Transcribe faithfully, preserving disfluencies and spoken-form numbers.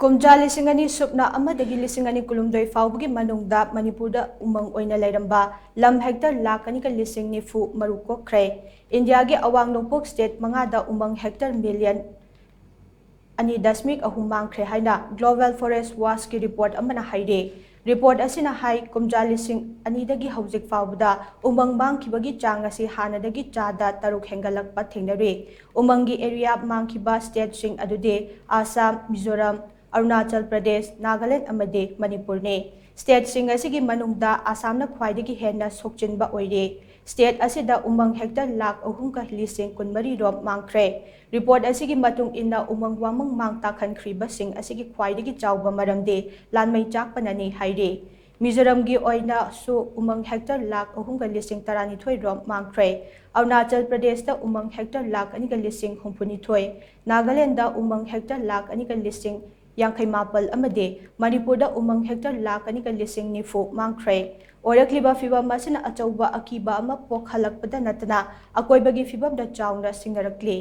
ꯀꯨꯝꯖꯥ ꯂꯤꯁꯤꯡ ꯑꯅꯤ ꯁꯨꯞꯅ ꯑꯃꯗꯒꯤ ꯂꯤꯁꯤꯡ ꯑꯅꯤ ꯀꯨꯟꯍꯨꯝꯗꯣꯏ ꯐꯥꯎꯕꯒꯤ ꯃꯅꯨꯡꯗ ꯃꯅꯤꯄꯨꯔꯗ ꯎꯃꯪ ꯑꯣꯏꯅ ꯂꯩꯔꯝꯕ ꯂꯝ ꯍꯦꯛꯇꯔ ꯂꯥꯈ ꯑꯅꯤꯒ ꯂꯤꯁꯤꯡ ꯅꯤꯐꯨ ꯃꯔꯨ ꯀꯣꯛꯈ꯭ꯔꯦ꯫ ꯏꯟꯗꯤꯌꯥꯒꯤ ꯑꯋꯥꯡ ꯅꯣꯡꯄꯣꯛ ꯁ꯭ꯇꯦꯠ ꯃꯉꯥꯗ ꯎꯃꯪ ꯍꯦꯛꯇꯔ ꯃꯤꯂꯤꯌꯟ ꯑꯅꯤ ꯗꯁꯃꯤꯛ ꯑꯍꯨꯝ ꯃꯥꯡꯈ꯭ꯔꯦ ꯍꯥꯏꯅ Global Forest Watchꯀꯤ ꯔꯤꯄꯣꯔꯠ ꯑꯃꯅ ꯍꯥꯏꯔꯤ꯫ ꯔꯤꯄꯣꯔꯠ ꯑꯁꯤꯅ ꯍꯥꯏ, ꯀꯨꯝꯖꯥ ꯂꯤꯁꯤꯡ ꯑꯅꯤꯗꯒꯤ ꯍꯧꯖꯤꯛ ꯐꯥꯎꯕꯗ ꯎꯃꯪ ꯃꯥꯡꯈꯤꯕꯒꯤ ꯆꯥꯡ ꯑꯁꯤ ꯍꯥꯟꯅꯗꯒꯤ ꯆꯥꯗ ꯇꯔꯨꯛ ꯍꯦꯟꯒꯠꯂꯛꯄ ꯊꯦꯡꯅꯔꯤ꯫ ꯎꯃꯪꯒꯤ ꯑꯦꯔꯤꯌꯥ ꯃꯥꯡꯈꯤꯕ ꯁ꯭ꯇꯦꯠꯁꯤꯡ ꯑꯗꯨꯗꯤ ꯑꯥꯁꯥꯝ, ꯃꯤꯖꯣꯔꯥꯝ, ꯑꯔꯨꯅꯥꯆꯜ ꯄ꯭ꯔꯗꯦꯁ, ꯅꯥꯒꯥꯂꯦꯟ ꯑꯃꯗꯤ ꯃꯅꯤꯄꯨꯔꯅꯤ꯫ ꯁ꯭ꯇꯦꯠꯁꯤꯡ ꯑꯁꯤꯒꯤ ꯃꯅꯨꯡꯗ ꯑꯥꯁꯥꯝꯅ ꯈ꯭ꯋꯥꯏꯗꯒꯤ ꯍꯦꯟꯅ ꯁꯣꯛꯆꯤꯟꯕ ꯑꯣꯏꯔꯤ꯫ ꯁ꯭ꯇꯦꯠ ꯑꯁꯤꯗ ꯎꯃꯪ ꯍꯦꯛꯇꯔ ꯂꯥꯈ ꯑꯍꯨꯝꯒ ꯂꯤꯁꯤꯡ ꯀꯨꯟꯃꯔꯤ ꯔꯣꯝ ꯃꯥꯡꯈ꯭ꯔꯦ꯫ ꯔꯤꯄꯣꯔꯠ ꯑꯁꯤꯒꯤ ꯃꯇꯨꯡ ꯏꯟꯅ, ꯎꯃꯪ ꯋꯥꯃꯪ ꯃꯥꯡ ꯇꯥꯛꯍꯟꯈ꯭ꯔꯤꯕꯁꯤꯡ ꯑꯁꯤꯒꯤ ꯈ꯭ꯋꯥꯏꯗꯒꯤ ꯆꯥꯎꯕ ꯃꯔꯝꯗꯤ ꯂꯥꯟꯃꯩ ꯆꯥꯛꯄꯅꯅꯤ ꯍꯥꯏꯔꯤ꯫ ꯃꯤꯖꯣꯔꯥꯝꯒꯤ ꯑꯣꯏꯅꯁꯨ ꯎꯃꯪ ꯍꯦꯛꯇꯔ ꯂꯥꯈ ꯑꯍꯨꯝꯒ ꯂꯤꯁꯤꯡ ꯇꯔꯥꯅꯤꯊꯣꯏ ꯔꯣꯝ ꯃꯥꯡꯈ꯭ꯔꯦ꯫ ꯑꯔꯨꯅꯥꯆꯜ ꯄ꯭ꯔꯗꯦꯁꯇ ꯎꯃꯪ ꯍꯦꯛꯇꯔ ꯂꯥꯈ ꯑꯅꯤꯒ ꯂꯤꯁꯤꯡ ꯍꯨꯝꯐꯨꯅꯤꯊꯣꯏ, ꯅꯥꯒꯥꯂꯦꯟꯗ ꯎꯃꯪ ꯍꯦꯛꯇꯔ ꯂꯥꯈ ꯑꯅꯤꯒ ꯂꯤꯁꯤꯡ ꯌꯥꯡꯈꯩ ꯃꯥꯄꯜ ꯑꯃꯗꯤ ꯃꯅꯤꯄꯨꯔꯗ ꯎꯃꯪ ꯍꯦꯛꯇꯔ ꯂꯥꯈ ꯑꯅꯤꯒ ꯂꯤꯁꯤꯡ ꯅꯤꯐꯨ ꯃꯥꯡꯈ꯭ꯔꯦ꯫ ꯑꯣꯏꯔꯛꯂꯤꯕ ꯐꯤꯚꯝ ꯑꯁꯤꯅ ꯑꯆꯧꯕ ꯑꯀꯤꯕ ꯑꯃ ꯄꯣꯛꯍꯜꯂꯛꯄꯗ ꯅꯠꯇꯅ ꯑꯀꯣꯏꯕꯒꯤ ꯐꯤꯚꯝꯗ ꯆꯥꯎꯅ ꯁꯤꯡꯅꯔꯛꯂꯤ꯫